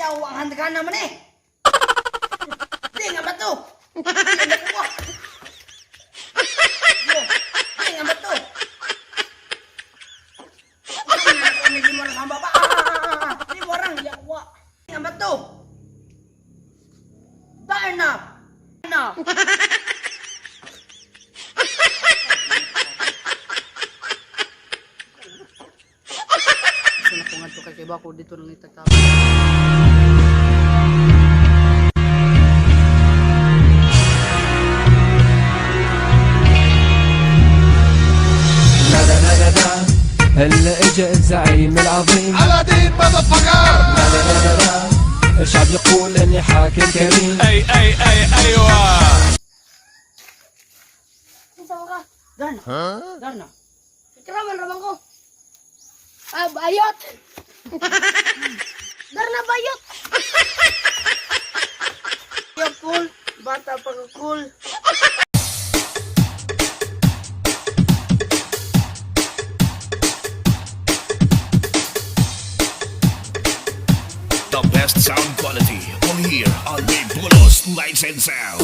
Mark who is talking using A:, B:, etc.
A: Yaw, ang handgaan naman eh. Di nga ba to? Di nga ba to? Di nga ba to? Di nga ba to? Di warang yawa. Di nga ba to? Darna! Darna!
B: Gusto na ko nga kay kay bako dito nang itagtapon.
C: لا لا لا لا لا، هلا اجا الزعيم العظيم.
D: على دين motherfucker.
C: لا لا لا لا، الشعب يقول اني حاكم كريم.
D: اي اي اي ايوه.
E: Kinsa man ka?
A: Darna! Darna!
E: Ikraman ra man ko. Ah, bayot. Darna bayot.
A: Yo, cool! Bata pa ka cool!
F: The best sound quality, only here on Bulos Lights and Sound.